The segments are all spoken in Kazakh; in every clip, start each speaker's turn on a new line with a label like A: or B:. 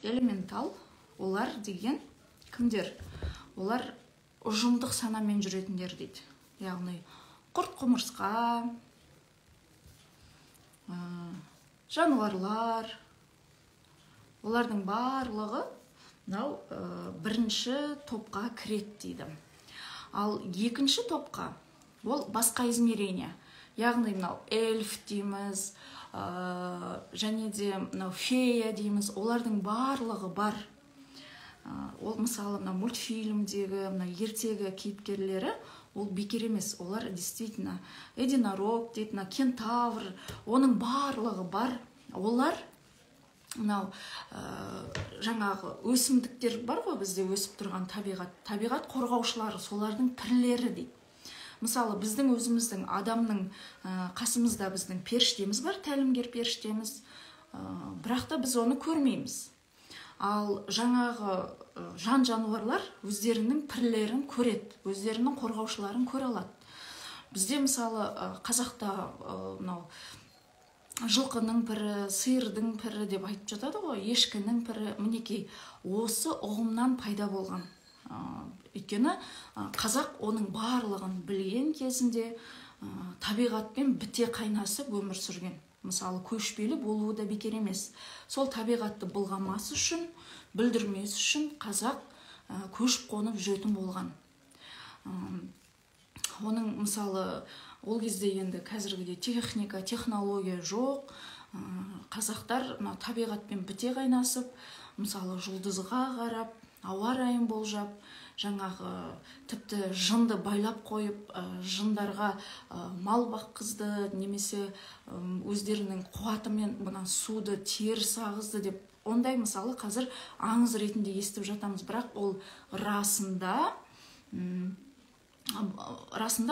A: Элементал олар деген кімдер? Олар ұжымдық санамен жүретіндер дейді. Яғни құрт құмырсқа, жануарлар, олардың барлығы мынау бірінші топқа кіреді дейді. Ал екінші топқа ол басқа измерение, яғни мынау эльф дейміз, және де мынау фея дейміз, олардың барлығы бар. Ол мысалы мына мультфильмдегі мына ертегі кейіпкерлері ол бекер емес, олар действительно единорог дейді, мына кентавр, оның барлығы бар. Олар мынау жаңағы өсімдіктер бар ғой, бізде өсіп тұрған табиғат қорғаушылары, солардың пірлері дейді. Мысалы, біздің өзіміздің адамның қасымызда біздің періштеміз бар, тәлімгер періштеміз, бірақ та біз оны көрмейміз. Ал жаңағы жан жануарлар өздерінің пірлерін көреді, өздерінің қорғаушыларын көре алады. Бізде мысалы қазақта мынау жылқының пірі, сиырдың пірі деп айтып жатады ғой, ешкінің пірі, мінекей осы ұғымнан пайда болған. Өйткені қазақ оның барлығын білген кезінде табиғатпен біте қайнасып өмір сүрген. Мысалы, көшпелі болуы да бекер емес. Сол табиғатты былғамас үшін, бүлдірмес үшін қазақ көшіп қонып жүретін болған. Оның мысалы, ол кезде енді қазіргідей техника, технология жоқ. Қазақтар мына табиғатпен біте қайнасып, мысалы, жұлдызға қарап, ауа райын болжап, жаңағы тіпті жынды байлап қойып, жындарға мал баққызды, немесе өздерінің қуатымен мына суды теріс ағызды деп, ондай мысалы қазір аңыз ретінде естіп жатамыз, бірақ ол расында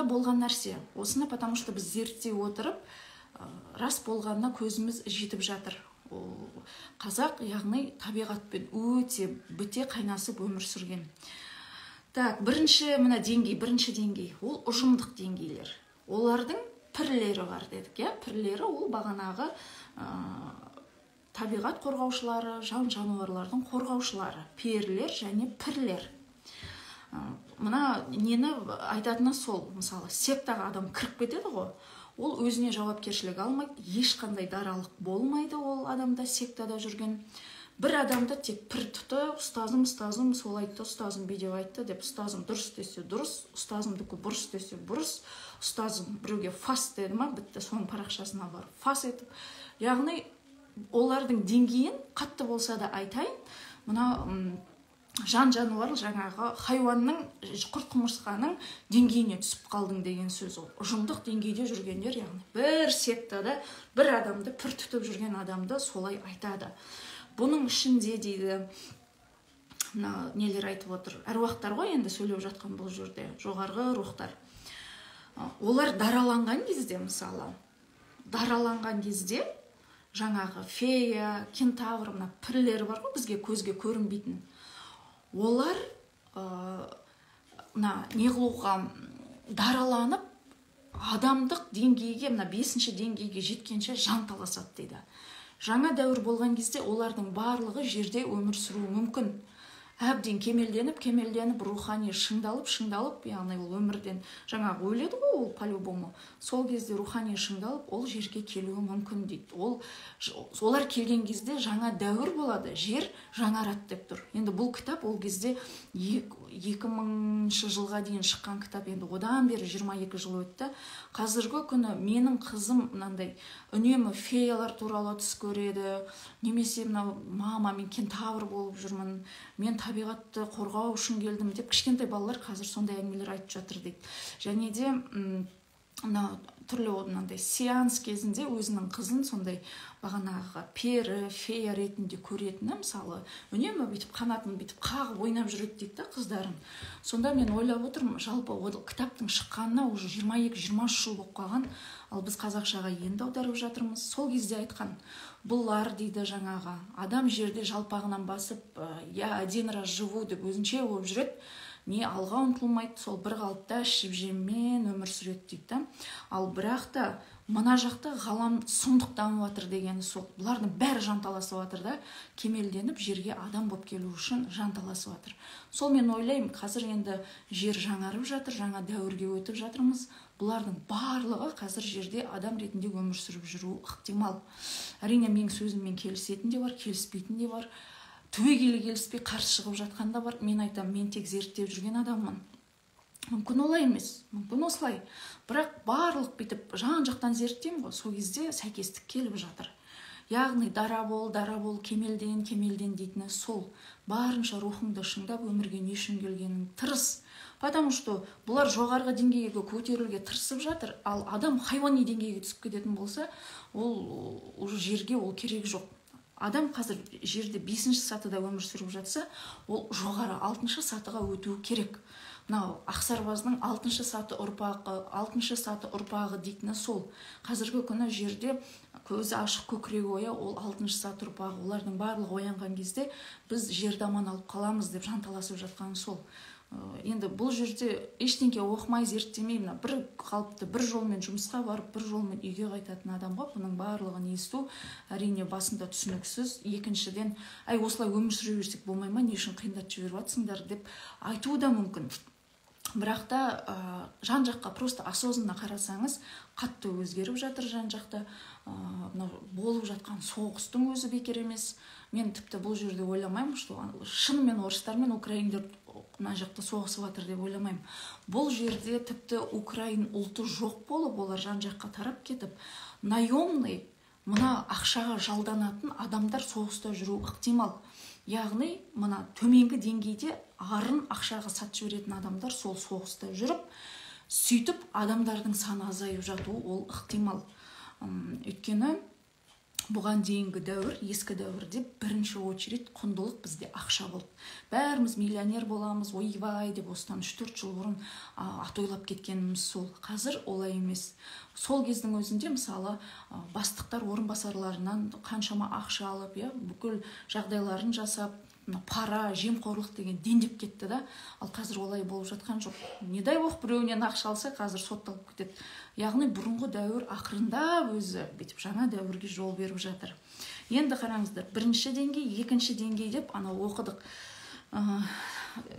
A: болған нәрсе. Осыны потому что біз зерттей отырып, рас болғанына көзіміз жетіп жатыр. Қазақ, яғни табиғатпен өте біте қайнасып өмір сүрген. Так, бірінші мына деңгей, бірінші деңгей, ол ұжымдық деңгейлер. Олардың пірлері бар дедік, иә? Пірлері ол бағанағы табиғат қорғаушылары, жан жануарлардың қорғаушылары, перілер және пірлер. Мына нені айтатыны сол, мысалы, сектаға адам кіріп кетеді ғой, ол өзіне жауапкершілік алмайды, ешқандай даралық болмайды ол адамда, сектада жүрген. Бір адамды тек пір тұтып, ұстазым, ұстазым, сол айтты, ұстазым бүйдеп айтты деп, ұстазым дұрыс десе дұрыс, ұстазымдікі бұрыс десе бұрыс, ұстазым біреуге фас деді ма, бітті, соның парақшасына барып фас етіп. Яғни олардың деңгейін қатты болса да айтайын, мына жан жануар жаңағы хайуанның, құрт құмырсқаның деңгейіне түсіп қалдың деген сөз ол. Ұжымдық деңгейде жүргендер, яғни бір сектада бір адамды пір тұтып жүрген адамды солай айтады. Бұның ішінде дейді, мына нелер айтып отыр, әруақтар ғой енді сөйлеп жатқан бұл жерде, жоғарғы рухтар. Олар дараланған кезде, мысалы, дараланған кезде жаңағы фея, кентавр, мына пірлері бар ғой бізге көзге көрінбейтін. Олар мына не қылуға дараланып, адамдық деңгейге, мына 5-ші деңгейге жеткенше жан таласады дейді. Жаңа дәуір болған кезде олардың барлығы жерде өмір сүруі мүмкін. Әбден кемелденіп, кемелденіп, рухани шыңдалып, шыңдалып, яғни ол өмірден жаңағы өледі ғой ол по-любому. Сол кезде рухани шыңдалып, ол жерге келуі мүмкін дейді. Ол, олар келген кезде жаңа дәуір болады, жер жаңарады деп тұр. Енді бұл кітап ол кезде 2000 жылға дейін шыққан кітап, енді одан бері 22 жыл өтті. Қазіргі күні менің қызым мынандай үнемі феялар туралы түс көреді, немесе мынау мама мен кентавр болып жүрмін, мен табиғатты қорғау үшін келдім деп кішкентай балалар қазір сондай әңгімелер айтып жатыр дейді. Және де мына түрлі мынандай сеанс кезінде өзінің қызын сондай бағанағы пері, фея ретінде көретіні, мысалы, үнемі бүйтіп қанатын бүйтіп қағып ойнап жүреді дейді да қыздарын. Сонда мен ойлап отырмын, жалпы ол кітаптың шыққанына уже 22-23 жыл болып қалған, ал біз қазақшаға енді аударып жатырмыз. Сол кезде айтқан, бұлар дейді жаңағы, адам жерде жалпағынан басып, я один раз живу деп өзінше болып жүреді, не алға ұмтылмайды, сол бір қалыпта ішіп жеммен өмір сүреді дейді да. Ал бірақ та Мына жақта ғалам сұмдық дамып жатыр дегені сол. Бұлардың бәрі жанталасып жатыр да, кемелденіп жерге адам болып келу үшін жанталасып жатыр. Сол мен ойлаймын, қазір енді жер жаңарып жатыр, жаңа дәуірге өтіп жатырмыз. Бұлардың барлығы қазір жерде адам ретінде өмір сүріп жүруі ықтимал. Әрине, менің сөзіммен келісетін де бар, келіспейтін де бар, түбегейлі келіспей қарсы шығып жатқан да бар. Мен айтамын, мен тек зерттеп жүрген адаммын. Мүмкін олай емес, мүмкін осылай. Бірақ барлық бүйтіп жан-жақтан зерттеймін ғой, сол кезде сәйкестік келіп жатыр. Яғни дара бол, дара бол, кемелден, кемелден дейтіні сол. Барынша рухыңды шыңдап, өмірге не үшін келгенін тырыс. Потому что бұлар жоғарғы деңгейге көтерілуге тырысып жатыр, ал адам хайуани деңгейге түсіп кететін болса, ол уже жерге ол керек жоқ. Адам қазір жерде 5-ші сатыда өмір сүріп жатса, ол жоғары 6-шы сатыға өтуі керек. Мынау Ақсарбаздың 6-шы саты ұрпағы, 6-шы саты ұрпағы дейтіні сол. Қазіргі күні жерде көзі ашық, көкірегі ояу, ол 6-шы саты ұрпағы. Олардың барлығы оянған кезде біз жерді аман алып қаламыз деп жанталасып жатқаны сол. Енді бұл жерде ештеңе оқымай, зерттемей, мына бір қалыпты бір жолмен жұмысқа барып, бір жолмен үйге қайтатын адамға бұның барлығын есту әрине басында түсініксіз. Екіншіден, әй, осылай өмір сүре берсек болмай ма, не үшін қиындатып жіберіп жатсыңдар деп айтуы да мүмкін. Бірақ та жан-жаққа просто осознанно қарасаңыз, қатты өзгеріп жатыр жан-жақта. Мынау болып жатқан соғыстың өзі бекер емес. Мен тіпті бұл жерде ойламаймын, что шынымен орыстар мен украиндер мына жақта соғысып жатыр деп ойламаймын. Бұл жерде тіпті украин ұлты жоқ болып, олар жан-жаққа тарап кетіп, наемный, мына ақшаға жалданатын адамдар соғыста жүру ықтимал. Яғни мына төменгі деңгейде арын ақшаға сатып жіберетін адамдар сол соғыста жүріп, сөйтіп адамдардың саны азайып жатуы ол ықтимал. Өйткені бұған дейінгі дәуір, ескі дәуірде бірінші очередь құндылық бізде ақша болды. Бәріміз миллионер боламыз, ойбай деп осыдан 3-4 жыл бұрын атойлап кеткеніміз сол. Қазір олай емес. Сол кездің өзінде, мысалы, бастықтар орынбасарларынан қаншама ақша алып, бүкіл жағдайларын жасап, пара, жемқорлық деген дендеп кетті да. Ал қазір олай болып жатқан жоқ. Не дай бог біреуінен ақша алса, қазір сотталып кетеді. Яғни бұрынғы дәуір ақырындап өзі бүйтіп жаңа дәуірге жол беріп жатыр. Енді қараңыздар, бірінші деңгей, екінші деңгей деп анау оқыдық.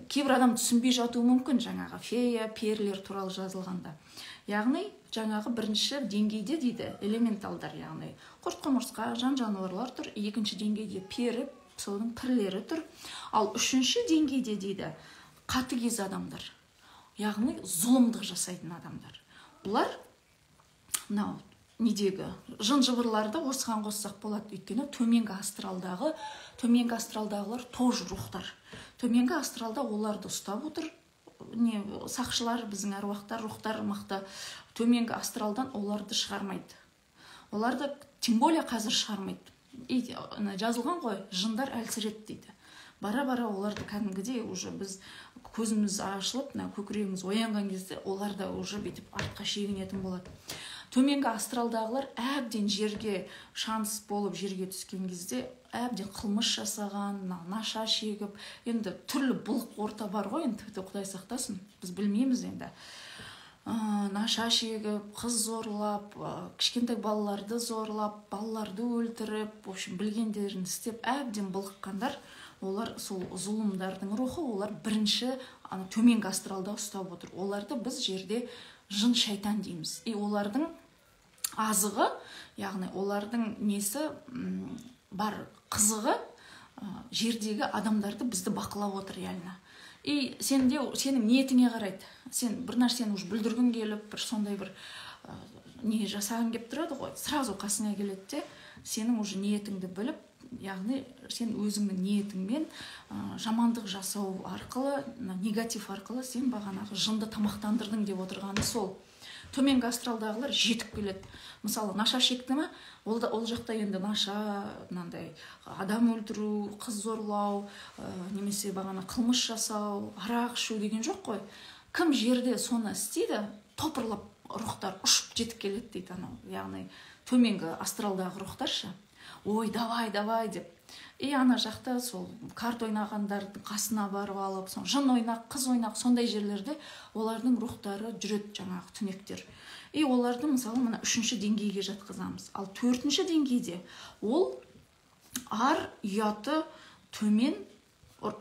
A: Кейбір адам түсінбей жатуы мүмкін жаңағы фея, перілер туралы жазылғанда. Яғни жаңағы бірінші деңгейде дейді элементалдар, яғни құрт құмырсқа, жан-жануарлар тұр, екінші деңгейде пері, соның пірлері тұр. Ал үшінші деңгейде дейді қатыгез адамдар, яғни зұлымдық жасайтын адамдар. Бұлар мынау недегі жын-жыбырларды осыған қоссақ болады, өйткені төменгі астралдағылар тоже рухтар. Төменгі астралда оларды ұстап отыр не сақшылар, біздің әруақтар, рухтар мықты. Төменгі астралдан оларды шығармайды. Оларды тем более қазір шығармайды. И жазылған ғой, жындар әлсіреді дейді. Бара-бара оларды кәдімгідей уже біз көзіміз ашылып, мына көкірегіміз оянған кезде олар да уже бүйтіп артқа шегінетін болады. Төменгі астралдағылар әбден жерге шанс болып жерге түскен кезде әбден қылмыс жасаған, наша шегіп, енді түрлі бұлық орта бар ғой, енді тіпті Құдай сақтасын, біз білмейміз енді. Наша шегіп, қыз зорлап, кішкентай балаларды зорлап, балаларды өлтіріп, в общем, білгендерін істеп әбден былыққандар, олар сол зұлымдардың рухы, олар бірінші төменгі астралда ұстап отыр. Оларды біз жерде жын шайтан дейміз. И олардың азығы, яғни олардың несі бар қызығы, жердегі адамдарды бізді бақылап отыр реально. И сенің ниетіңе қарайды. Сен бір нәрсені уже бүлдіргің келіп, бір сондай бір не жасағың келіп тұрады ғой, сразу қасыңа келеді де, сенің уже ниетіңді біліп, яғни сен өзіңнің ниетіңмен жамандық жасау арқылы, негатив арқылы сен бағанағы жынды тамақтандырдың деп отырғаны сол. Төменгі астралдағылар жетіп келеді. Мысалы, наша шекті ма? Ол жақта енді наша, мынандай адам өлтіру, қыз зорлау, немесе бағана қылмыс жасау, арақ ішу деген жоқ қой. Кім жерде соны істейді, топырлап рухтар ұшып жетіп келеді дейді анау. Яғни төменгі астралдағы рухтарша. Ой, давай, давай деп. И ана жақта сол карта ойнағандардың қасына барып алып, сол жын ойнақ, қыз ойнақ, сондай жерлерде олардың рухтары жүреді, жаңағы түнектер. И оларды, мысалы, мына үшінші деңгейге жатқызамыз. Ал төртінші деңгейде ол ар ұяты төмен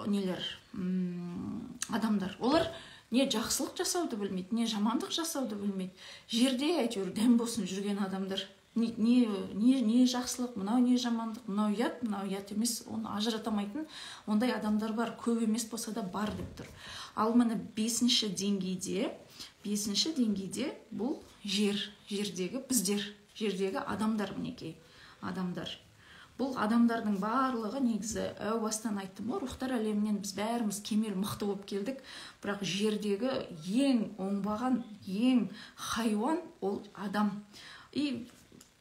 A: нелер, адамдар. Олар не жақсылық жасауды білмейді, не жамандық жасауды білмейді. Жерде әйтеуір дәм болсын жүрген адамдар. Не жақсылық, мынау не жамандық, мынау ұят, мынау ұят емес, оны ажырата алмайтын ондай адамдар бар, көп емес болса да бар деп тұр. Ал міне бесінші деңгейде бұл жер, жердегі біздер, жердегі адамдар, мінекей, адамдар. Бұл адамдардың барлығы негізі, әу бастан айттым ғой, рухтар әлемінен біз бәріміз кемел, мықты болып келдік, бірақ жердегі ең оңбаған, ең хайуан ол адам. И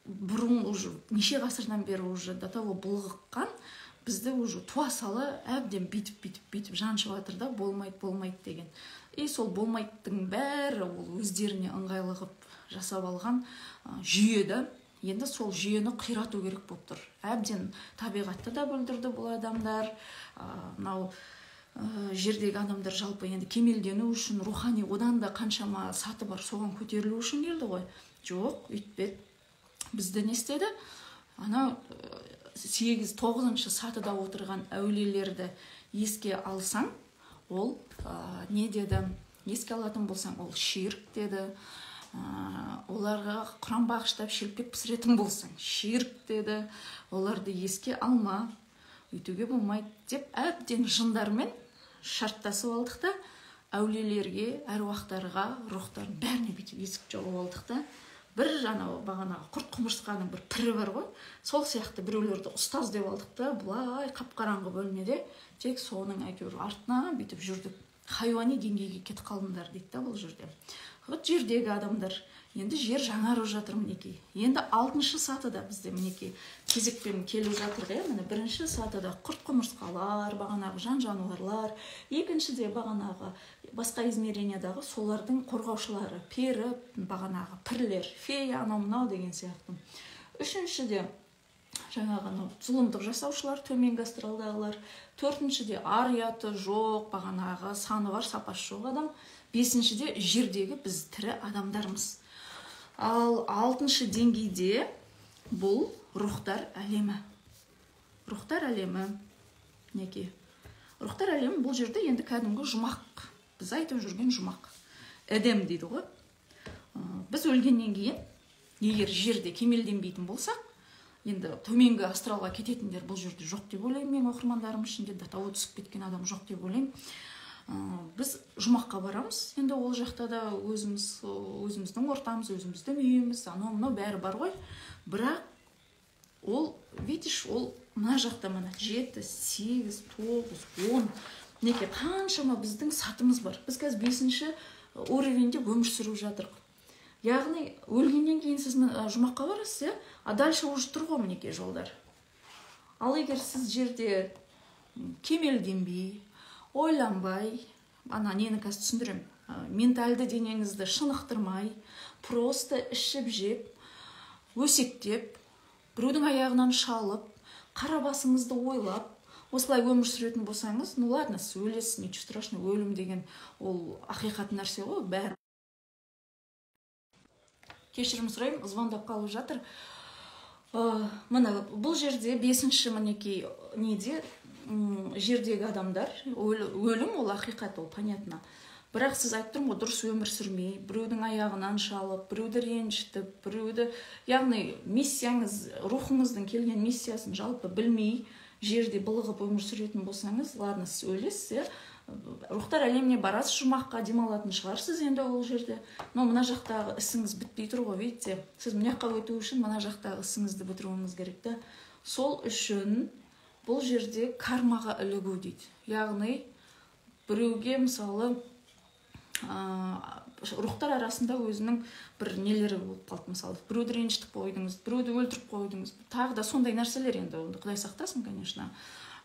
A: бұрын уже неше ғасырдан бері уже до того былғыққан, бізді уже туа сала әбден бүйтіп, бүйтіп, бүйтіп жаншып жатыр да, болмайды, болмайды деген. И сол болмайдың бәрі ол өздеріне ыңғайлы қылып жасап алған жүйе да. Енді сол жүйені қирату керек болып тұр. Әбден табиғатты да бүлдірді бұл адамдар. Мынау жердегі адамдар жалпы енді кемелдену үшін, рухани одан да қаншама саты бар, соған көтерілу үшін келді ғой. Жоқ, өйтпеді. Бізді не істеді? Анау сегіз, тоғызыншы сатыда отырған әулиелерді еске алсаң, ол не деді? Еске алатын болсаң, ол ширк деді. Оларға құран бағыштап, шелпек пісіретін болсаң, ширк деді. Оларды еске алма, өйтуге болмайды деп әбден жындармен шарттасып алдық та, әулиелерге, әруақтарға, рухтардың бәріне бүйтіп есік жауып алдық та. Бір анау бағанағы құрт құмырсқаның бір пірі бар ғой, сол сияқты біреулерді ұстаз деп алдық та, былай қап қараңғы бөлмеде тек соның әйтеуір артынан бүйтіп жүрдік. Хайуани деңгейге кетіп қалдыңдар дейді да бұл жерде. Вот жердегі адамдар. Енді жер жаңарып жатыр, мінекей. Енді алтыншы сатыда бізде, мінекей, кезекпен келіп жатыр, иә. Міне, бірінші сатыда құрт құмырсқалар, бағанағы жан жануарлар, екіншіде бағанағы басқа измерениядағы солардың қорғаушылары, пері, бағанағы пірлер, фея, анау мынау деген сияқты. Үшіншіде жаңағы анау зұлымдық жасаушылар, төменгі астралдағылар. Төртіншіде ар ұяты жоқ, бағанағы саны бар, сапасы жоқ адам. Бесіншіде жердегі біз, тірі адамдармыз. Ал алтыншы деңгейде бұл рухтар әлемі. Рухтар әлемі, мінекей, рухтар әлемі. Бұл жерде енді кәдімгі жұмақ, біз айтып жүрген жұмақ, Эдем дейді ғой. Біз өлгеннен кейін, егер жерде кемелденбейтін болсақ, енді төменгі астралға кететіндер бұл жерде жоқ деп ойлаймын. Менің оқырмандарым ішінде до того түсіп кеткен адам жоқ деп ойлаймын. Біз жұмаққа барамыз. Енді ол жақта да өзіміз, өзіміздің ортамыз, өзіміздің үйіміз, анау мынау бәрі бар ғой. Бірақ ол, видишь, ол мына жақта, мына жеті, сегіз, тоғыз, 10, мінекей, қаншама біздің сатымыз бар. Біз қазір бесінші уровеньде өмір сүріп жатырмық. Яғни өлгеннен кейін сіз жұмаққа барасыз, иә, а дальше уже тұр ғой, мінекей, жолдар. Ал егер сіз жерде кемелденбей, ойланбай, ана нені қазір түсіндіремін, ментальды денеңізді шынықтырмай, просто ішіп жеп, өсектеп, біреудің аяғынан шалып, қара басыңызды ойлап, осылай өмір сүретін болсаңыз, ну ладно, сіз өлесіз, ничего страшного. Өлім деген ол ақиқат нәрсе ғой бәрі. Кешірім сұраймын, звондап қалып жатыр. Міне, бұл жерде бесінші, мінекей, неде, жердегі адамдар. Өлім ол ақиқат, ол понятно. Бірақ сіз, айтып тұрмын ғой, дұрыс өмір сүрмей, біреудің аяғынан шалып, біреуді ренжітіп, біреуді, яғни миссияңыз, рухыңыздың келген миссиясын жалпы білмей, жерде былығып өмір сүретін болсаңыз, ладно, сіз өлесіз, иә, рухтар әлеміне барасыз, жұмаққа, демалатын шығарсыз енді ол жерде. Но мына жақтағы ісіңіз бітпей тұр ғой, видите. Сіз мына жаққа өту үшін мына жақтағы ісіңізді бітіруіңіз керек та. Сол үшін бұл жерде кармаға ілігу дейді. Яғни біреуге, мысалы, рухтар арасында өзінің бір нелері болып қалды. Мысалы, біреуді ренжітіп қойдыңыз, біреуді өлтіріп қойдыңыз, тағы да сондай нәрселер. Енді оны құдай сақтасын, конечно.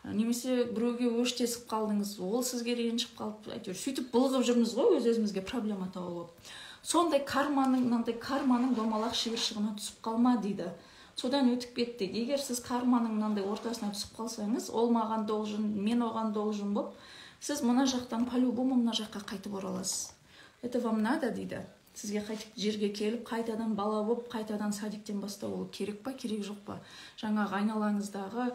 A: Немесе біреуге өштесіп қалдыңыз, ол сізге ренжіп қалып, әйтеуір сөйтіп былығып жүрміз ғой, өз өзімізге проблема тауып алып. Сондай карманың, мынандай карманың домалақ шиыршығына түсіп қалма дейді. Содан өтіп кетті. Егер сіз карманың мынандай ортасына түсіп қалсаңыз, ол маған должен, мен оған должен болып, сіз мына жақтан по-любому мына жаққа қайтып ораласыз. Это вам надо дейді. Сізге қайтып жерге келіп, қайтадан бала болып, қайтадан садиктен бастау ол керек па, керек жоқ па? Жаңағы айналаңыздағы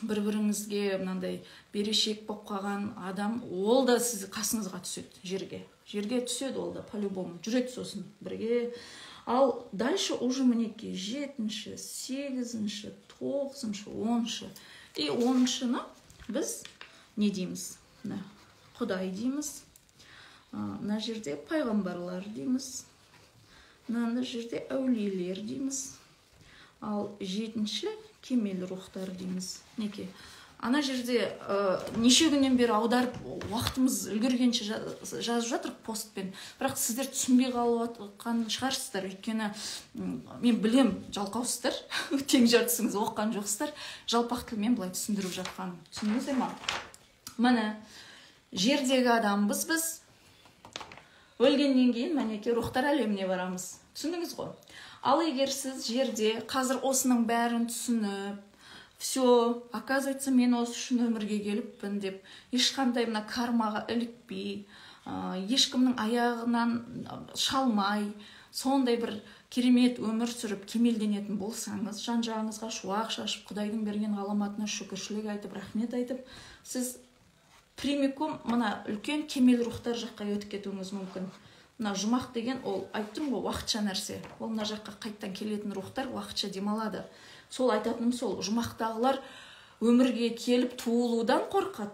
A: бір-біріңізге мынандай берешек болып қалған адам, ол да сіз қасыңызға түседі жерге. Жерге түседі ол да по-любому. Жүреді сосын бірге. Ал дальше уже мінекей 7-ші, 8-ші, 9-шы, 10-шы. И 10-шыны біз не дейміз? Мына Құдай дейміз. Мына жерде пайғамбарлар дейміз. Мына жерде әулиелер дейміз. Ал 7-ші кемел рухтар дейміз. Мінекей. Ана жерде неше күннен бері аударып, уақытымыз үлгергенше жазып жатырық постпен. Бірақ сіздер түсінбей қалып жатқан шығарсыздар. Өйткені мен білем, жалқаусыздар, тең жартысыңыз оқыған жоқсыздар. Жалпақ тілмен былай түсіндіріп жатқаным. Түсіндіңіздер ма? Міне, жердегі адамбыз біз. Өлгеннен кейін мінекей рухтар әлеміне барамыз. Түсіндіңіз ғой? Ал егер сіз жерде қазір осының бәрін түсініп, все, оказывается, мен осы үшін өмірге келіппін деп, ешқандай мына кармаға ілікпей, ешкімнің аяғынан шалмай, сондай бір керемет өмір сүріп кемелденетін болсаңыз, жан-жағыңызға шуақ шашып, Құдайдың берген ғаламатына шүкіршілік айтып, рахмет айтып, сіз прямиком мына үлкен кемел рухтар жаққа өтіп кетуіңіз мүмкін. Мына жұмақ деген ол, айттым ғой, уақытша нәрсе. Ол мына жаққа қайттан келетін рухтар уақытша демалады. Сол айтатыным сол, жұмақтағылар өмірге келіп туылудан қорқады,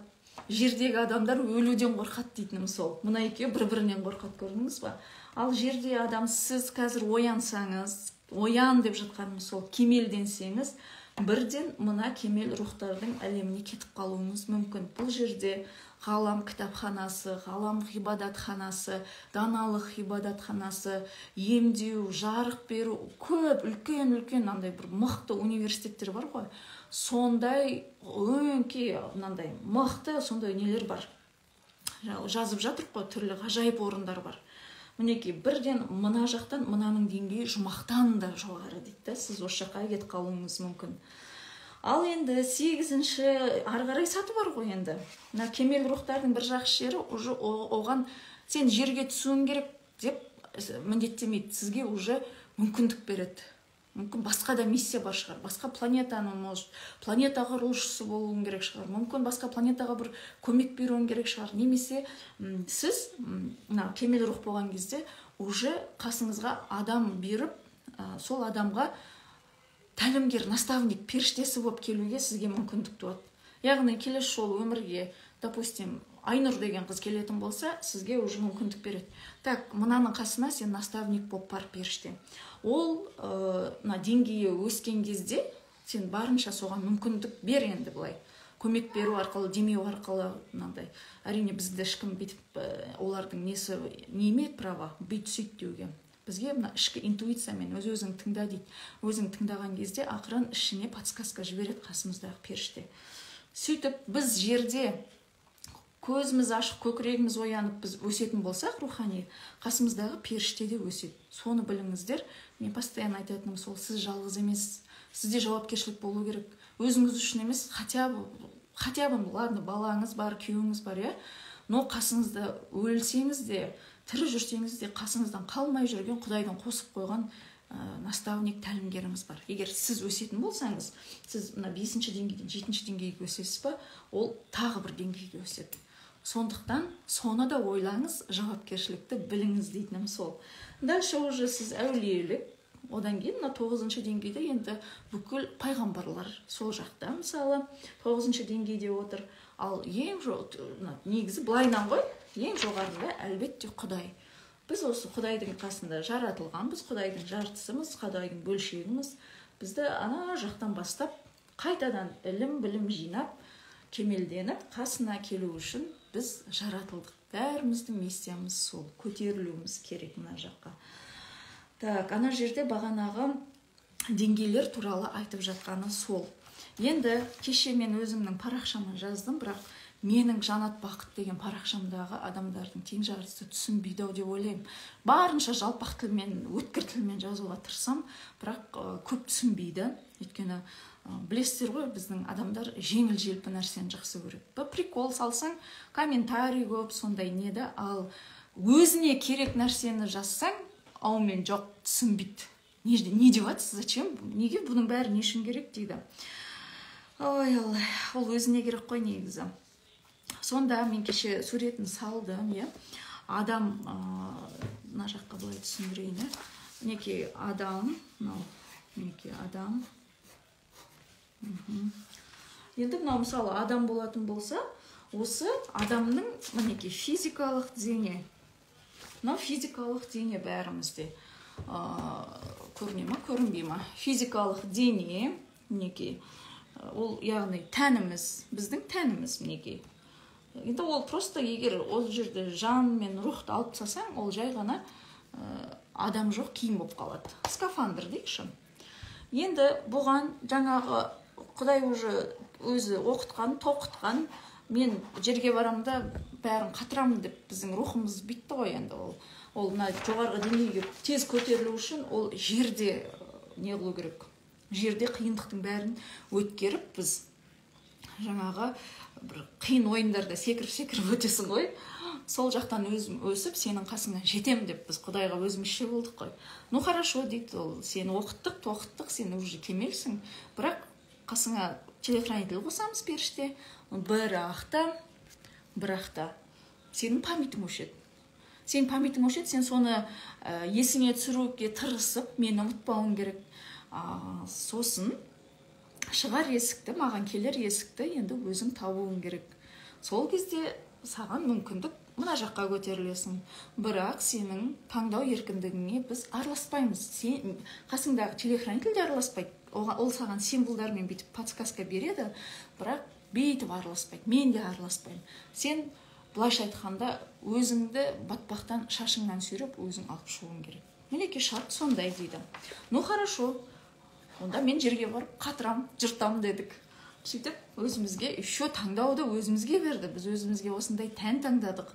A: жердегі адамдар өлуден қорқады дейтінім сол. Мына екеуі бір-бірінен қорқады, көрдіңіз ба? Ал жерде адам, сіз қазір оянсаңыз, оян деп жатқаным сол, кемелденсеңіз, бірден мына кемел рухтардың әлеміне кетіп қалуыңыз мүмкін. Бұл жерде ғалам кітапханасы, ғалам ғибадатханасы, даналық ғибадатханасы, емдеу, жарық беру, көп үлкен-үлкен мынандай бір мықты университеттер бар ғой. Сондай өңкей мынандай мықты сондай нелер бар. Жазып жатыр ғой, түрлі ғажайып орындар бар. Мінекей бірден мына жақтан мынаның деңгейі жұмақтан да жоғары дейді да, сіз осы жаққа кетіп қалуыңыз мүмкін. Ал енді 8-ші ары қарай саты бар ғой енді. Мына кемел рухтардың бір жақсы жері уже оған сен жерге түсуің керек деп міндеттемейді, сізге уже мүмкіндік береді. Мүмкін басқа да миссия бар шығар, басқа планетаны, может, планета құрылысшысы болуың керек шығар, мүмкін басқа планетаға бір көмек беруің керек шығар, немесе сіз мына кемел рух болған кезде уже қасыңызға адам беріп, сол адамға тәлімгер, наставник, періштесі болып келуге сізге мүмкіндік туады. Яғни келесі жолы өмірге, допустим, Айнұр деген қыз келетін болса, сізге уже мүмкіндік береді. Так, мынаның қасына сен наставник болып бар, періште. Ол мына деңгейі өскен кезде сен барынша соған мүмкіндік бер енді былай. Көмек беру арқылы, демеу арқылы мынандай. Әрине бізді ешкім бүйтіп олардың несі не имеет права бүйт сөйт деуге. Бізге мына ішкі интуициямен өз-өзің тыңда дейді. Өзің тыңдаған кезде ақырын ішіне подсказка жібереді қасымыздағы періште. Сөйтіп біз жерде көзіміз ашық, көкірегіміз оянып, біз өсетін болсақ рухани, қасымыздағы періште де өседі. Соны біліңіздер. Мен постоянно айтатыным сол, сіз жалғыз емес, сізде жауапкершілік болу керек. Өзіңіз үшін емес, хотя бы, ладно, балаңыз бар, күйеуіңіз бар, иә? Но қасыңызда өлсеңіз де, тірі жүрсеңіз де, қасыңыздан қалмай жүрген Құдайдың қосып қойған наставник, тәлімгеріңіз бар. Егер сіз өсетін болсаңыз, сіз мына 5-ші деңгейден 7-ші деңгейге өсесіз ба, ол тағы бір деңгейге өседі. Сондықтан соны да ойлаңыз, жауапкершілікті біліңіз дейтінім сол. Дальше уже сіз әулиелік, одан кейін мына 9-шы деңгейде енді бүкіл пайғамбарлар сол жақта, мысалы, 9-шы деңгейде отыр. Ал ең негізі былайынан ғой, ең жоғарында әлбетте Құдай. Біз осы Құдайдың қасында жаратылғанбыз, Құдайдың жартысымыз, Құдайдың бөлшегіміз. Бізді ана жақтан бастап қайтадан ілім, білім жинап, кемелденіп қасына келу үшін біз жаратылдық. Бәріміздің миссиямыз сол, көтерілуіміз керек мына жаққа. Так, ана жерде бағанағы деңгейлер туралы айтып жатқаны сол. Енді кеше мен өзімнің парақшама жаздым, бірақ Менің Жанат Бақыт деген парақшамдағы адамдардың тең жартысы түсінбейді ау деп ойлаймын. Барынша жалпақ тілмен, өткір тілмен жазуға тырысамын, бірақ көп түсінбейді. Өйткені білесіздер ғой, біздің адамдар жеңіл желпі нәрсені жақсы көреді. Бір прикол салсаң, комментарий көп, сондай не да. Ал өзіне керек нәрсені жазсаң, аумен жоқ, түсінбейді. Не деп жатсыз, зачем, неге, бұның бәрі не үшін керек дейді. Ой, Алла, ол өзіне керек қой негізі. Сонда мен кеше суретін салдым, иә. Адам, мына жаққа былай түсіндірейін, иә. Мінекей адам, мынау мінекей адам. Енді мынау, мысалы, адам болатын болса, осы адамның мінекей физикалық дене. Мынау физикалық дене бәрімізде. Көріне ма, көрінбей ма? Физикалық дене, мінекей. Ол яғни тәніміз, біздің тәніміз мінекей. Енді ол просто егер ол жерде жан мен рухты алып тастасаң, ол жай ғана адам жоқ, киім болып қалады. Скафандр дейікші. Енді бұған жаңағы Құдай уже өзі оқытқан, тоқытқан, мен жерге барамын да бәрін қатырамын деп біздің рухымыз бүйтті ғой енді ол. Ол мына жоғарғы деңгейге тез көтерілу үшін ол жерде не қылу керек? Жерде қиындықтың бәрін өткеріп, біз жаңағы бір қиын ойындарда секіріп-секіріп өтесің ғой. Сол жақтан өзім өсіп, сенің қасыңа жетем деп біз Құдайға өзімізше болдық қой. Ну хорошо дейді ол, сені оқыттық, тоқыттық, сен уже кемелсің, бірақ қасыңа телохранитель қосамыз, періште. Бірақ та сенің памятің өшеді. Сенің памятің өшеді, сен соны есіңе түсіруге тырысып, мені ұмытпауың керек. Сосын шығар есікті, маған келер есікті енді өзің табуың керек. Сол кезде саған мүмкіндік, мына жаққа көтерілесің, бірақ сенің таңдау еркіндігіңе біз араласпаймыз. Сен қасыңдағы телохранитель де араласпайды. Оған, ол саған символдармен бүйтіп подсказка береді, бірақ бүйтіп араласпайды. Мен де араласпаймын. Сен былайша айтқанда өзіңді батпақтан шашыңнан сүйреп өзің алып шығуың керек. Мінекей, шарт сондай дейді. Ну хорошо, онда мен жерге барып қатырам, жыртам дедік. Сөйтіп өзімізге еще таңдауды өзімізге берді. Біз өзімізге осындай тән таңдадық,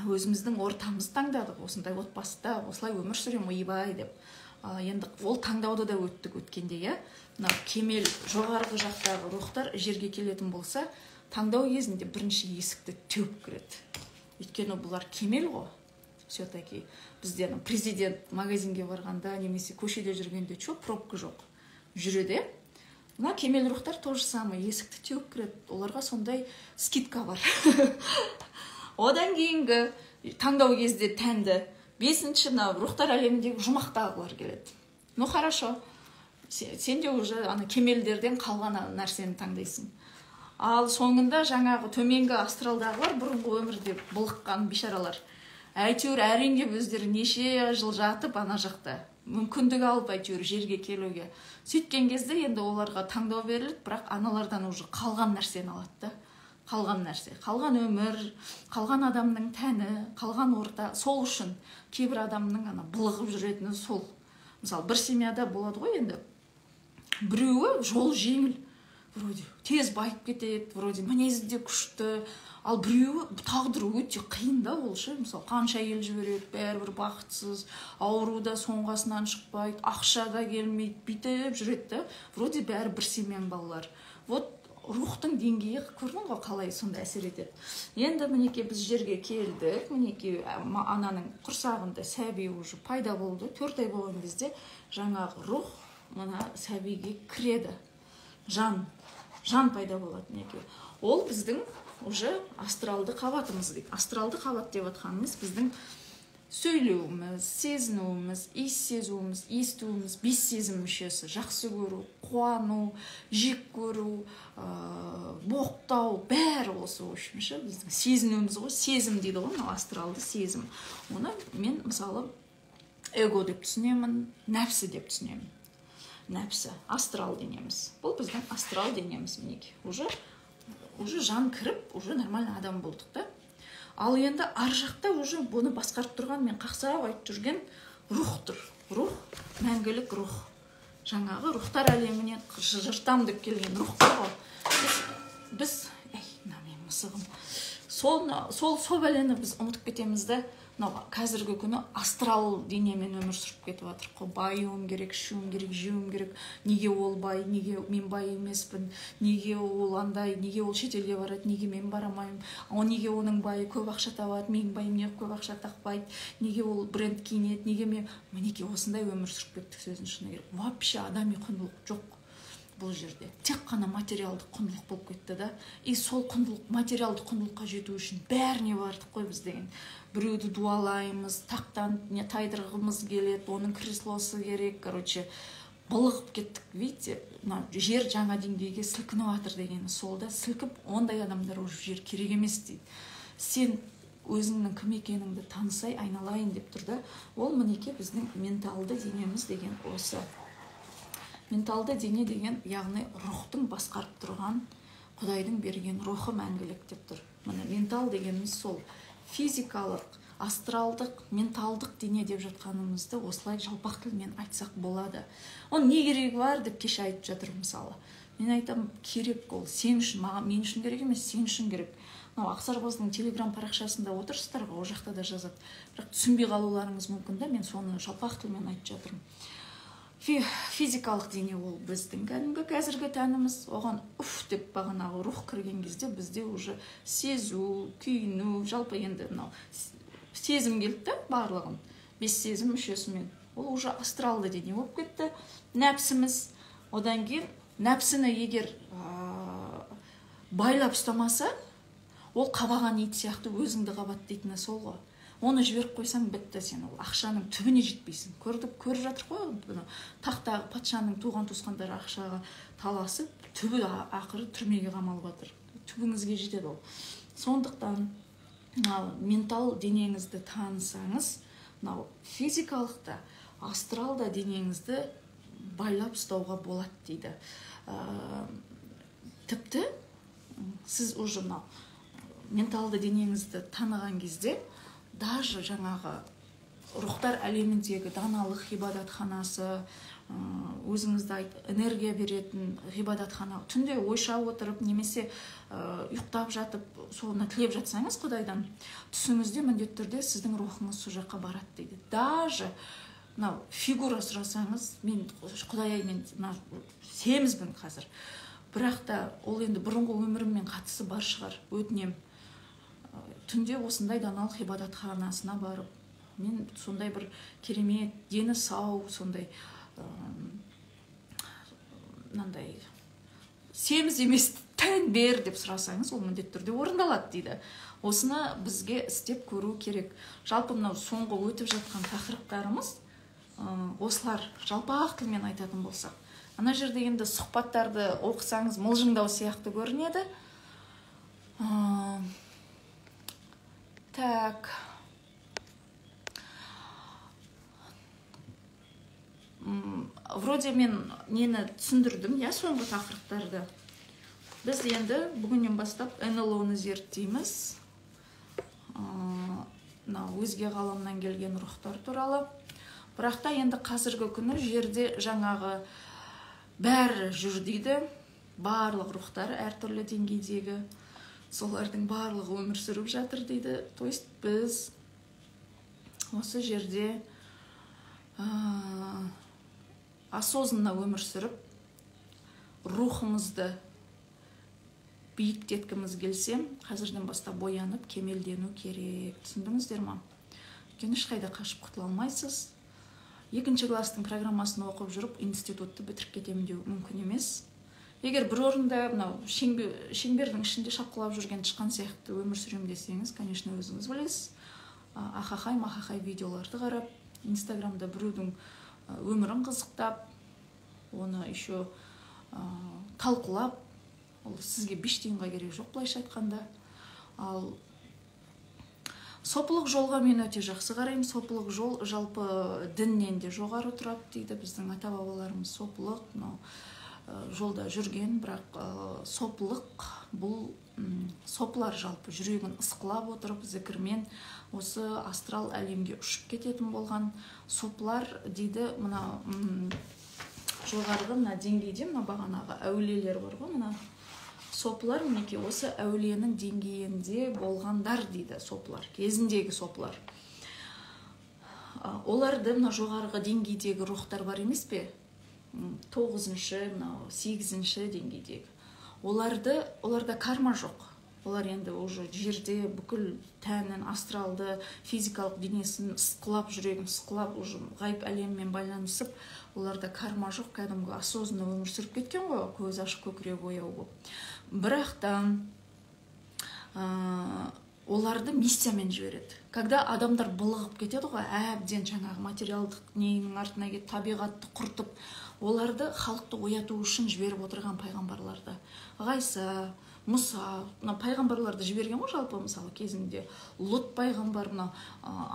A: өзіміздің ортамызды таңдадық, осындай отбасыда осылай өмір сүремін, ойбай деп. Енді ол таңдауды да өттік өткенде, иә. Мынау кемел жоғарғы жақтағы рухтар жерге келетін болса, таңдау кезінде бірінші есікті теуіп кіреді, өйткені бұлар кемел ғой все таки. Бізде ана президент магазинге барғанда немесе көшеде жүргенде че пробка жоқ, жүреді, иә. Мына кемел рухтар то же самое, есікті теуіп кіреді, оларға сондай скидка бар. Одан кейінгі таңдау кезде тәнді бесінші мына рухтар әлеміндегі жұмақтағылар келеді. Ну хорошо, сен де уже ана кемелдерден қалған нәрсені таңдайсың. Ал соңында жаңағы төменгі астралдағылар, бұрынғы өмірде былыққан бейшаралар, әйтеуір әрең өздері неше жыл жатып, ана жақта мүмкіндік алып, әйтеуір жерге келуге. Сөйткен кезде енді оларға таңдау беріледі, бірақ аналардан уже қалған нәрсені алады да. Қалған нәрсе, қалған өмір, қалған адамның тәні, қалған орта. Сол үшін кейбір адамның ана былығып жүретіні сол. Мысалы, бір семьяда болады ғой енді, біреуі жол жеңіл, вроде тез байып кетеді, вроде мінезі де күшті, ал біреуі тағдыры өте қиын да. Ол ше, мысалы, қанша әйел жібереді, бәрібір бақытсыз, ауру да соңғасынан шықпайды, ақша да келмейді, бүйтіп жүреді да. Вроде бәрі бір семьяның балалары. Вот рухтың деңгейі, көрдің ғой, қалай сонда әсер етеді. Енді мінекей, біз жерге келдік. Мінекей, ананың құрсағында сәби уже пайда болды. 4 ай болған кезде жаңағы рух мына сәбиге кіреді, жан пайда болады. Мінекей, ол біздің уже астралды қабатымыз дейді. Астралды қабат деп жатқанымыз біздің сөйлеуіміз, сезінуіміз, иіс сезуіміз, естуіміз, бес сезім мүшесі: жақсы көру, қуану, жек көру, боқтау, бәрі осы. В общем ше, біздің сезінуіміз ғой, сезім дейді ғой, мынау астралды сезім. Оны мен, мысалы, эго деп түсінемін, нәпсі деп түсінемін. Нәпсі, астрал денеміз, бұл біздің астрал денеміз. Мінекей, уже жан кіріп, уже нормальный адам болдық та. Ал енді ар жақта уже бұны басқарып тұрған, мен қақсап айтып жүрген рух тұр. Рух, мәңгілік рух, жаңағы рухтар әлемінен жыртам деп келген рух бар ғой. Біз Сол бәлені біз ұмытып кетеміз да. Мынау қазіргі күні астрал денемен өмір сүріп кетіп жатырық қой. Байуым керек, ішуім керек, жеуім керек. Неге ол бай, неге мен бай емеспін, неге ол андай, неге ол шетелге барады, неге мен барамаймын, неге оның байы көп ақша табады, менің байым неге көп ақша таппайды, неге ол бренд киінеді, неге мен... Мінекей осындай өмір сүріп кеттік, сөздің шыны керек. Вообще адами құндылық жоқ бұл жерде. Тек қана материалдық құндылық болып кетті да. И сол құндылық, материалдық құндылыққа жету үшін бәріне бардық қой біз деген. Біреуді дуалаймыз, тақтан не тайдырғымыз келеді, оның креслосы керек, короче, былығып кеттік. Видите, мына жер жаңа деңгейге сілкініп жатыр дегені сол да, сілкіп ондай адамдар уже жер керек емес дейді. Сен өзіңнің кім екеніңді танысай, айналайын деп тұр да. Ол мінекей біздің менталды денеміз деген осы. Менталды дене деген, яғни рухтың басқарып тұрған, Құдайдың берген рухы мәңгілік деп тұр. Міне ментал дегеніміз сол. Физикалық, астралдық, менталдық дене деп жатқанымызды осылай жалпақ тілмен айтсақ болады. Оның не керегі бар деп кеше айтып жатыр мысалы. Мен айтам, керек ол сен үшін, маған, мен үшін керек емес, сен үшін керек. Мынау Ақсарбаздың телеграм парақшасында отырсыздар ғой, ол жақта да жазады. Бірақ түсінбей қалуларыңыз мүмкін да, мен соны жалпақ тілмен айтып жатырмын. Физикалық дене ол біздің кәдімгі қазіргі тәніміз, оған уф деп бағанағы рух кірген кезде бізде уже сезу, күйіну, жалпы енді мынау сезім келді да барлығын, бес сезім мүшесімен, ол уже астралды дене болып кетті. Нәпсіміз, одан кейін нәпсіні егер байлап ұстамаса, ол қабаған ит сияқты өзіңді қабат дейтіні сол ғой. Оны жіберіп қойсаң бітті, сен ол ақшаның түбіне жетпейсің. Көрдік, көріп жатыр ғой, бұны тақтағы патшаның туған туысқандары ақшаға таласып, түбі ақыры түрмеге қамалып жатыр. Түбіңізге жетеді ол. Сондықтан ментал денеңізді танысаңыз, мынау физикалық та, астрал да денеңізді байлап ұстауға болады дейді. Тіпті сіз уже мынау менталды денеңізді таныған кезде даже жаңағы рухтар әлеміндегі даналық ғибадатханасы, өзіңізді айт, энергия беретін ғибадатхана, түнде ойша отырып немесе ұйықтап жатып соны тілеп жатсаңыз Құдайдан, түсіңізде міндетті түрде сіздің рухыңыз сол жаққа барады дейді. Даже мынау фигура сұрасаңыз, мен Құдай ай, мен мына семізбін қазір, бірақ та ол енді бұрынғы өміріммен қатысы бар шығар, өтінем. Түнде осындай даналық ғибадатханасына барып, мен сондай бір керемет, дені сау, сондай мынандай семіз емес тән бер деп сұрасаңыз, ол міндетті түрде орындалады дейді. Осыны бізге істеп көру керек. Жалпы мынау соңғы өтіп жатқан тақырыптарымыз осылар, жалпақ тілмен айтатын болсақ. Ана жерде енді сұхбаттарды оқысаңыз мылжыңдау сияқты көрінеді. Так. Вроде мен нені түсіндірдім, я соңғы тақырыптарды. Біз енді бүгіннен бастап НЛО-ны зерттейміз. Мынау өзге ғаламнан келген рухтар туралы. Бірақ та енді қазіргі күні жерде жаңағы бәрі жүр дейді. Барлық рухтар әртүрлі деңгейдегі. Солардың барлығы өмір сүріп жатыр дейді. То есть біз осы жерде осознанно өмір сүріп, рухымызды биіктеткіміз келсе, қазірден бастап боянып, кемелдену керек. Түсіндіңіздер ма? Өйткені ешқайда қашып құтыла алмайсыз. Екінші класстың программасын оқып жүріп, институтты бітіріп кетемін деу мүмкін емес. Егер бір орында мынау шеңбердің ішінде шапқылап жүрген тышқан сияқты өмір сүремін десеңіз, конечно, өзіңіз білесіз. Ахахай, махахай видеоларды қарап, Инстаграмда біреудің өмірін қызықтап, оны еще талқылап, ол сізге 5 тиынға керек жоқ, былайша айтқанда. Ал сопылық жолға мен өте жақсы қараймын. Сопылық жол жалпы діннен де жоғары тұрады дейді. Біздің ата-бабаларымыз сопылық, мынау жолда жүрген, бірақ сопылық бұл сопылар жалпы жүрегін ысқылап отырып зікірмен осы астрал әлемге ұшып кететін болған. Сопылар дейді мына жоғарғы мына деңгейде мына бағанағы әулиелер бар ғой, мына Сопылар мінекей осы әулиенің деңгейінде болғандар дейді, сопылар, кезіндегі сопылар. Оларды мына жоғарғы деңгейдегі рухтар бар емес пе? 9-шы, мынау 8-ші деңгейдегі. Оларда карма жоқ. Олар енді уже жерде бүкіл тәнін, астралды, физикалық денесін ысқылап, жүрегін ысқылап, уже ғайып әлеммен байланысып, оларда карма жоқ, кәдімгі осознанно өмір сүріп кеткен ғой, көзі ашық, көкірегі ояу болып. Бірақ та оларды миссиямен жібереді. Когда адамдар былығып кетеді ғой, әбден жаңағы материалдық ненің артына кетіп, табиғатты құртып, оларды халықты ояту үшін жіберіп отырған пайғамбарларды. Ғайса, Мұса, мына пайғамбарларды жіберген ғой жалпы, мысалы кезінде Лұт пайғамбар, мына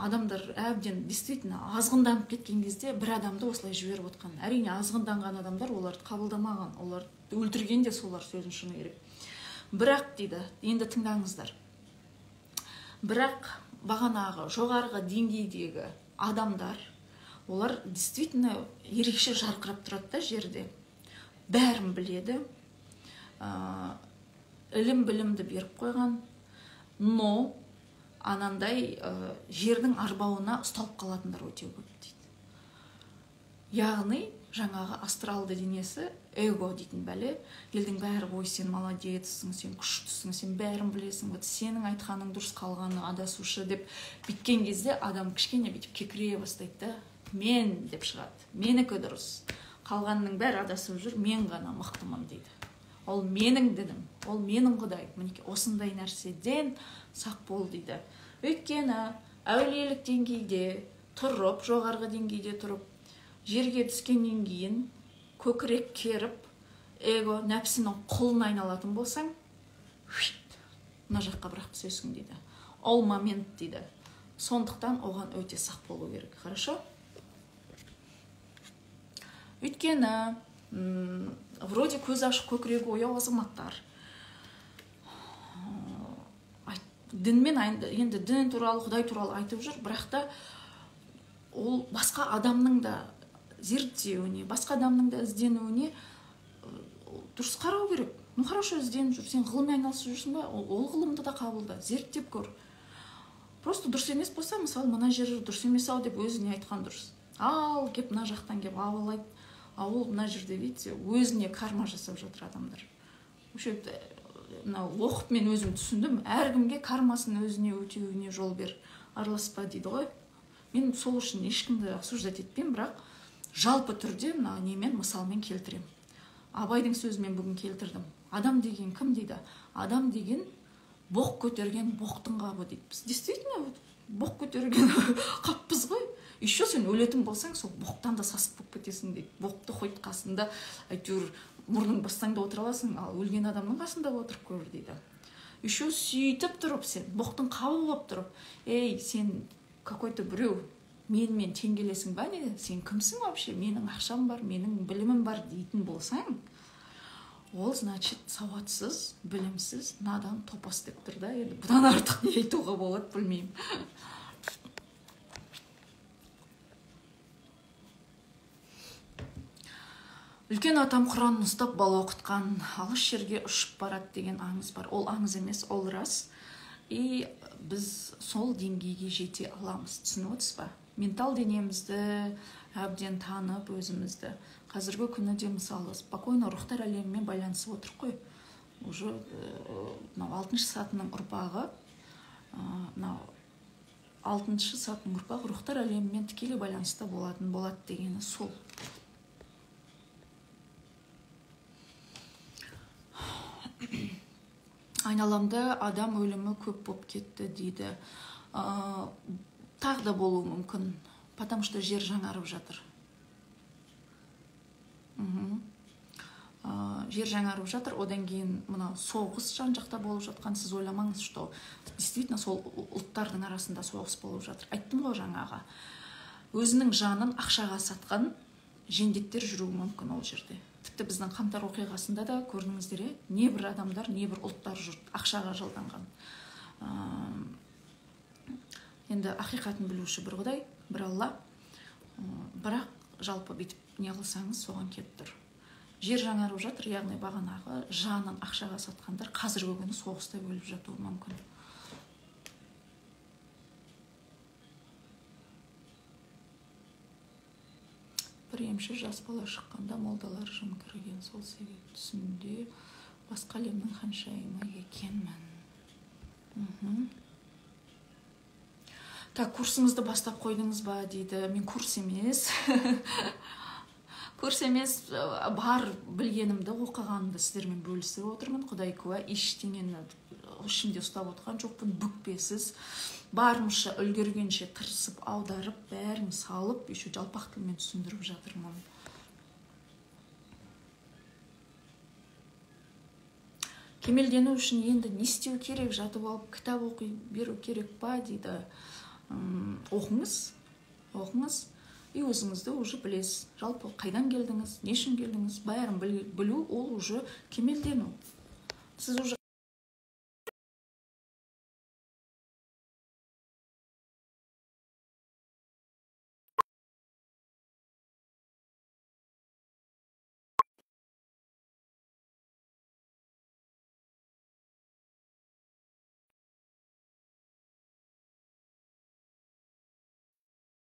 A: адамдар әбден действительно азғынданып кеткен кезде бір адамды осылай жіберіп отқан. Әрине азғынданған адамдар оларды қабылдамаған, оларды өлтірген де солар, сөзін шыны керек. Бірақ дейді, енді тыңдаңыздар. Бірақ бағанағы жоғарғы деңгейдегі адамдар, олар действительно ерекше жарқырап тұрады да жерде. Бәрін біледі. Ілім білімді беріп қойған, но анандай жердің арбауына ұсталып қалатындар өте көп дейді. Яғни жаңағы астралды денесі, эго дейтін бәле, елдің бәрі ой сен молодецсің, сен күштісің, сен бәрін білесің, вот сенің айтқаның дұрыс, қалғаны адасушы деп бүйткен кезде адам кішкене бүйтіп кекірее бастайды да, мен деп шығады, менікі дұрыс, қалғанның бәрі адасып жүр, мен ғана мықтымын дейді. Ол менің дінім, ол менің құдайым. Мінекей осындай нәрседен сақ бол дейді. Өйткені әулиелік деңгейде тұрып, жоғарғы деңгейде тұрып, жерге түскеннен кейін көкірек керіп, эго, нәпсінің құлына айналатын болсаң, мына жаққа бірақ түсесің дейді. Ол момент дейді. Сондықтан оған өте сақ болу керек. Хорошо? Өйткені вроде көз ашық, көкірегі ояу азаматтар. Дінмен, енді дін туралы, Құдай туралы айтып жүр, бірақ та ол басқа адамның да зерттеуіне, басқа адамның да ізденуіне дұрыс қарау керек. Ну хорошо, ізденіп жүр, сен ғылыммен айналысып жүрсің ба, ол ғылымды да қабылда, зерттеп көр. Просто дұрыс емес болса, мысалы, мына жері дұрыс емес ау деп өзіне айтқан дұрыс. Ал кеп мына жақтан кеп ауылайды. А ол мына жерде, видите, өзіне карма жасап жатыр адамдар. Вообще, мына оқып мен өзім түсіндім, әркімге кармасын өзіне өтеуіне жол бер, араласпа дейді ғой. Мен сол үшін ешкімді осуждать етпеймін, бірақ жалпы түрде мына немен, мысалмен келтіремін. Абайдың сөзімен бүгін келтірдім. Адам деген кім дейді? Адам деген боқ көтерген боқтың қабы дейді. Біз действительно боқ көтерген қаппыз ғой. Еще сен өлетін болсаң, сол боқтан да сасып болып кетесің дейді. Боқты қойып қасында, әйтеуір мұрның бассаң да отыра аласың, ал өлген адамның қасында отырып көр дейді. Еще сөйтіп тұрып сен, боқтың қабы болып тұрып, ей, сен какой-то біреу менімен теңгелесің ба не? Сен кімсің вообще? Менің ақшам бар, менің білімім бар дейтін болсаң, ол, значит, сауатсыз, білімсіз, надан, топас деп тұр да. Енді бұдан артық не айтуға болады, білмеймін. Үлкен атам Құранын ұстап бала оқытқан, алыс жерге ұшып барады деген аңыз бар. Ол аңыз емес, ол рас. И біз сол деңгейге жете аламыз, түсініп отырсыз ба? Ментал денемізді әбден танып өзімізді. Қазіргі күні де мысалы спокойно рухтар әлемімен байланысып отырық қой. Уже мынау 6-шы сатының ұрпағы, мынау 6-шы сатының ұрпағы рухтар әлемімен тікелей байланыста болатын болады дегені сол. Айналамда адам өлімі көп болып кетті дейді. Тағы да болуы мүмкін, потому что жер жаңарып жатыр. Жер жаңарып жатыр, одан кейін мынау соғыс жан-жақта болып жатқан, сіз ойламаңыз, что действительно сол ұлттардың арасында соғыс болып жатыр. Айттым ғой жаңағы. Өзінің жанын ақшаға сатқан жендеттер жүруі мүмкін ол жерде. Тіпті біздің қаңтар оқиғасында да көрдіңіздер, не бір адамдар, не бір ұлттар жүр, ақшаға жалданған. Енді ақиқатын білуші бір Құдай, бір Алла. Бірақ жалпы бүйтіп не қылсаңыз, соған келіп тұр. Жер жаңарып жатыр, яғни бағанағы жанын ақшаға сатқандар қазіргі күні соғыста өліп жатуы мүмкін. Бір емші жас бала шыққанда молдалар жым кірген, сол себеп түсімде басқа әлемнің ханшайымы екенмін. Так, курсыңызды бастап қойдыңыз ба дейді. Мен курс емес. Курс емес, бар білгенімді, оқығанымды сіздермен бөлісіп отырмын. Құдай куә, ештеңені ішімде ұстап отырған жоқпын, бүкпесіз. Барымша үлгергенше тырысып аударып, бәрін салып, еще жалпақ тілмен түсіндіріп жатырмын. Кемелдену үшін енді не істеу керек? Жатып алып кітап оқи беру керек па дейді. Оқыңыз, оқыңыз. И өзіңізді уже білесіз. Жалпы қайдан келдіңіз, не үшін келдіңіз, бәрін білу ол уже кемелдену. Сіз уже